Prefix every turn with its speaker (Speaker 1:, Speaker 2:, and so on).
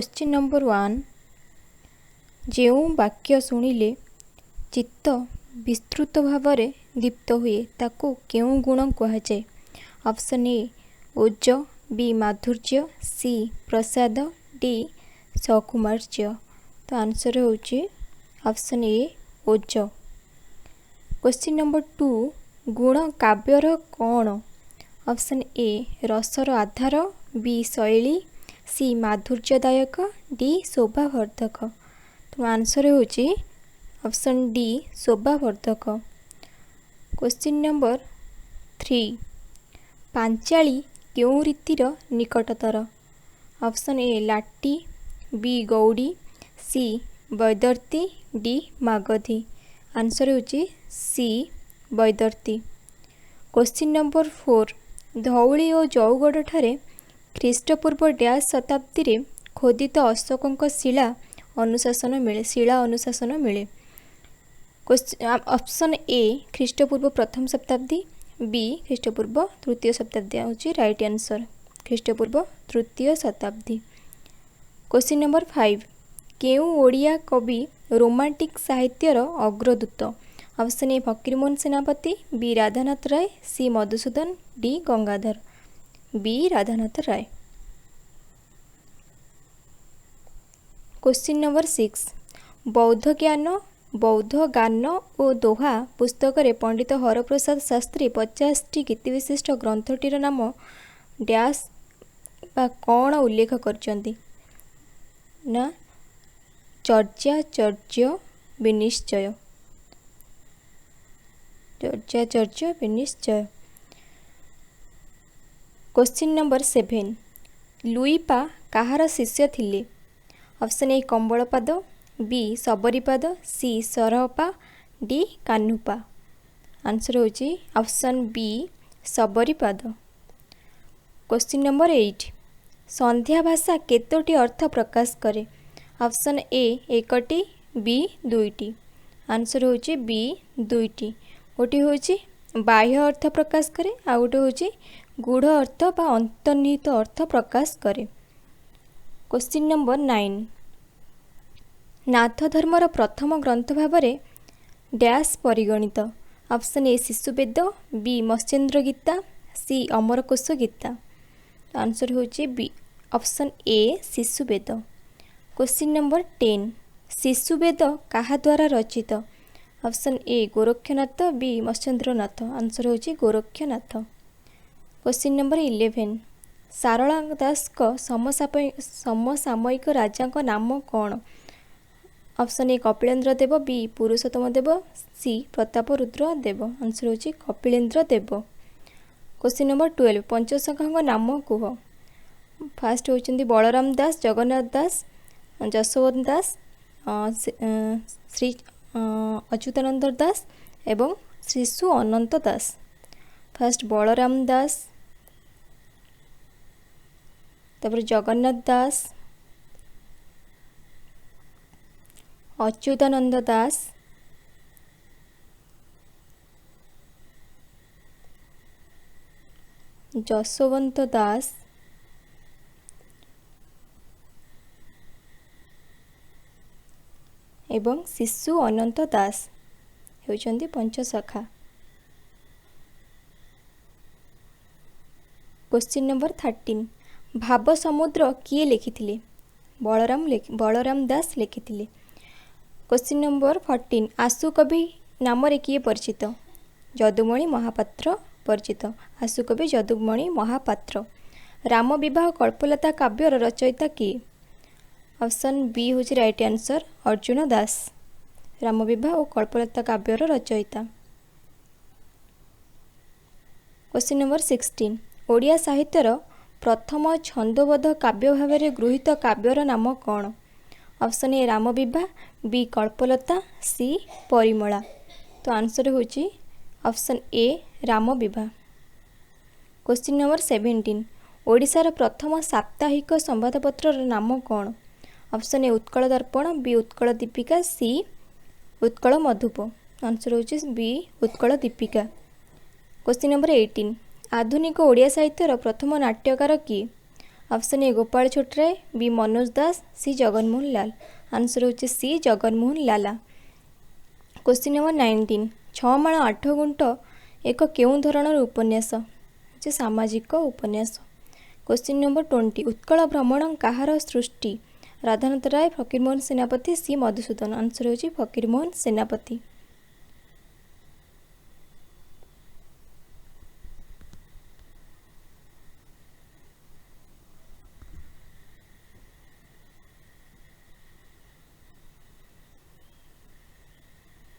Speaker 1: Question number 1, ଯେଉଁ ବାକ୍ୟ ଶୁଣିଲେ ଚିତ୍ତ ବିସ୍ତୃତ ଭାବରେ ଦୀପ୍ତ ହୁଏ, ତାକୁ କେଉଁ ଗୁଣ କୁହାଯାଏ? ଅପସନ୍ ଏ ଓଜ, ବି ମାଧୁର୍ଯ୍ୟ, ସି ପ୍ରସାଦ, ଡି ସୌକୁମାର୍ଯ୍ୟ। ତ ଆନ୍ସର୍ ହେଉଛି ଅପସନ୍ ଏ ଓଜ। କ୍ୱେଶ୍ଚିନ୍ ନମ୍ବର 2, ଗୁଣ କାବ୍ୟର କ'ଣ? ଅପସନ୍ ଏ ରସର ଆଧାର, ବି ଶୈଳୀ, ସି ମାଧୁର୍ଯ୍ୟଦାୟକ, ଡି ଶୋଭାବର୍ଦ୍ଧକ। ତ ଆନ୍ସର୍ ହେଉଛି ଅପସନ୍ ଡି ଶୋଭାବର୍ଦ୍ଧକ। କ୍ୱେଶ୍ଚିନ୍ ନମ୍ବର 3, ପାଞ୍ଚାଳୀ କେଉଁ ରୀତିର ନିକଟତର? ଅପସନ୍ ଏ ଲାଟି, ବି ଗୌଡ଼ୀ, ସି ବୈଦର୍ତ୍ତୀ, ଡି ମାଗଧୀ। ଆନ୍ସର୍ ହେଉଛି ସି ବୈଦର୍ତ୍ତୀ। କ୍ୱେଶ୍ଚିନ୍ ନମ୍ବର 4, ଧଉଳି ଓ ଜଉଗଡ଼ଠାରେ ଖ୍ରୀଷ୍ଟପୂର୍ବ ଡ୍ୟାସ୍ ଶତାବ୍ଦୀରେ ଖୋଦିତ ଅଶୋକଙ୍କ ଶିଳା ଅନୁଶାସନ ମିଳେ, ଶିଳା ଅନୁଶାସନ ମିଳେ। ଅପସନ୍ ଏ ଖ୍ରୀଷ୍ଟପୂର୍ବ ପ୍ରଥମ ଶତାବ୍ଦୀ, ବି ଖ୍ରୀଷ୍ଟପୂର୍ବ ତୃତୀୟ ଶତାବ୍ଦୀ ହେଉଛି ରାଇଟ୍ ଆନ୍ସର୍, ଖ୍ରୀଷ୍ଟପୂର୍ବ ତୃତୀୟ ଶତାବ୍ଦୀ। କ୍ୱେଶ୍ଚିନ୍ ନମ୍ବର 5, କେଉଁ ଓଡ଼ିଆ କବି ରୋମାଣ୍ଟିକ୍ ସାହିତ୍ୟର ଅଗ୍ରଦୂତ? Option A Fakirmohan Senapati, B Radhanath Ray, C Madhusudan, D Gangadhar. B Radhanath Ray. Question number 6, ବୌଦ୍ଧ ଜ୍ଞାନ, ବୌଦ୍ଧ ଗାନ ଓ ଦୋହା ପୁସ୍ତକରେ ପଣ୍ଡିତ ହରପ୍ରସାଦ ଶାସ୍ତ୍ରୀ 50ଟି ଗୀତିବିଶିଷ୍ଟ ଗ୍ରନ୍ଥଟିର ନାମ ଡ୍ୟାସ୍ ବା କ'ଣ ଉଲ୍ଲେଖ କରିଛନ୍ତି? ନା ଚର୍ଯ୍ୟାଚର୍ଯ୍ୟ ବିନିଶ୍ଚୟ, ଚର୍ଯ୍ୟାଚର୍ଯ୍ୟ ବିନିଶ୍ଚୟ। କ୍ୱେଶ୍ଚିନ୍ ନମ୍ବର 7, ଲୁଇପା କାହାର ଶିଷ୍ୟ ଥିଲେ? Option A Kambalpada, B Sabaripada, C Sarapa, D Kanhupa. Answer ହେଉଛି option B Sabaripada. Question number 8, ସନ୍ଧ୍ୟା ଭାଷା କେତୋଟି ଅର୍ଥ ପ୍ରକାଶ କରେ? Option A 1ଟି, B 2ଟି। ଆନ୍ସର୍ ହେଉଛି ବି 2ଟି। ଗୋଟିଏ ହେଉଛି ବାହ୍ୟ ଅର୍ଥ ପ୍ରକାଶ କରେ, ଆଉ ଗୋଟେ ହେଉଛି ଗୂଢ଼ ଅର୍ଥ ବା ଅନ୍ତର୍ନିହିତ ଅର୍ଥ ପ୍ରକାଶ କରେ। କ୍ୱେଶ୍ଚିନ୍ ନମ୍ବର 9, ନାଥ ଧର୍ମର ପ୍ରଥମ ଗ୍ରନ୍ଥ ଭାବରେ ଡ୍ୟାସ୍ ପରିଗଣିତ। Option A Shishuveda, B Matsyendra Gita, C Amarakosha Gita. Answer ହେଉଛି B option A Shishuveda. Question number 10, Shishuveda କାହା ଦ୍ୱାରା ରଚିତ? Option A Gorakshanath, B Matsyendranath. Answer ହେଉଛି ଗୋରକ୍ଷନାଥ। କ୍ୱେଶ୍ଚିନ୍ ନମ୍ବର 11, ସାରଳା ଦାସଙ୍କ ସମସାମୟିକ ରାଜାଙ୍କ ନାମ କ'ଣ? Option A Kapilendra Deva, B Purushottama Deva, C Prataparudra Deva. Answer ହେଉଛି କପିଳେନ୍ଦ୍ର ଦେବ। କ୍ୱେଶ୍ଚିନ୍ ନମ୍ବର 12, ପଞ୍ଚସଖାଙ୍କ ନାମ କୁହ। ଫାଷ୍ଟ ହେଉଛନ୍ତି ବଳରାମ ଦାସ, ଜଗନ୍ନାଥ ଦାସ, ଯଶୋବନ୍ତ ଦାସ, ଶ୍ରୀ ଅଚ୍ୟୁତାନନ୍ଦ ଦାସ ଏବଂ ଶିଶୁ ଅନନ୍ତ ଦାସ। ଫାଷ୍ଟ ବଳରାମ ଦାସ, ତାପରେ ଜଗନ୍ନାଥ ଦାସ, ଅଚ୍ୟୁତାନନ୍ଦ ଦାସ ଯଶୋବନ୍ତ ଦାସ ଏବଂ ଶିଶୁ ଅନନ୍ତ ଦାସ ହେଉଛନ୍ତି ପଞ୍ଚସଖା। କ୍ୱେଶ୍ଚିନ୍ ନମ୍ବର 13, ଭାବ ସମୁଦ୍ର କିଏ ଲେଖିଥିଲେ? ବଳରାମ ଦାସ ଲେଖିଥିଲେ। କ୍ୱେଶ୍ଚିନ୍ ନମ୍ବର 14, ଆଶୁକବି ନାମରେ କିଏ ପରିଚିତ? ଯଦୁମଣି ମହାପାତ୍ର ପରିଚିତ, ଆଶୁକବି ଯଦୁମଣି ମହାପାତ୍ର। ରାମ ବିବାହ କଳ୍ପଲତା କାବ୍ୟର ରଚୟିତା କିଏ? ଅପସନ୍ ବି ହେଉଛି ରାଇଟ୍ ଆନ୍ସର୍, ଅର୍ଜୁନ ଦାସ। ରାମ ବିବାହ ଓ କଳ୍ପଲତା କାବ୍ୟର ରଚୟିତା। କ୍ୱେଶ୍ଚିନ୍ ନମ୍ବର 16, ଓଡ଼ିଆ ସାହିତ୍ୟର ପ୍ରଥମ ଛନ୍ଦୋବଦ୍ଧ କାବ୍ୟ ଭାବରେ ଗୃହୀତ କାବ୍ୟର ନାମ କ'ଣ? ଅପସନ୍ ଏ ରାମ ବିବାହ, ବି କଳ୍ପଲତା, ସି ପରିମଳା। ତ ଆନ୍ସର୍ ହେଉଛି ଅପସନ୍ ଏ ରାମ ବିବାହ। କ୍ୱେଶ୍ଚିନ୍ ନମ୍ବର 17, ଓଡ଼ିଶାର ପ୍ରଥମ ସାପ୍ତାହିକ ସମ୍ବାଦପତ୍ରର ନାମ କ'ଣ? Option A Utkal Darpan, B Utkal Dipika, C Utkal Madhupa. Answer ହେଉଛି ବି ଉତ୍କଳ ଦୀପିକା। କ୍ୱେଶ୍ଚିନ୍ ନମ୍ବର 18, ଆଧୁନିକ ଓଡ଼ିଆ ସାହିତ୍ୟର ପ୍ରଥମ ନାଟ୍ୟକାର କିଏ? Option A Gopal Chhotray, B Manoj Das, C Jaganmohan Lal. Answer ହେଉଛି C Jaganmohan Lala. Question number 19, ଛଅ ମାଣ ଆଠ ଗୁଣ୍ଠ ଏକ କେଉଁ ଧରଣର ଉପନ୍ୟାସ? ହେଉଛି ସାମାଜିକ ଉପନ୍ୟାସ। କ୍ୱେଶ୍ଚିନ୍ ନମ୍ବର 20, ଉତ୍କଳ ଭ୍ରମଣ କାହାର ସୃଷ୍ଟି? ରାଧାନାଥ ରାୟ, ଫକୀରମୋହନ ସେନାପତି, ସି ମଧୁସୂଦନ। ଆନ୍ସର ହେଉଛି ଫକୀରମୋହନ ସେନାପତି।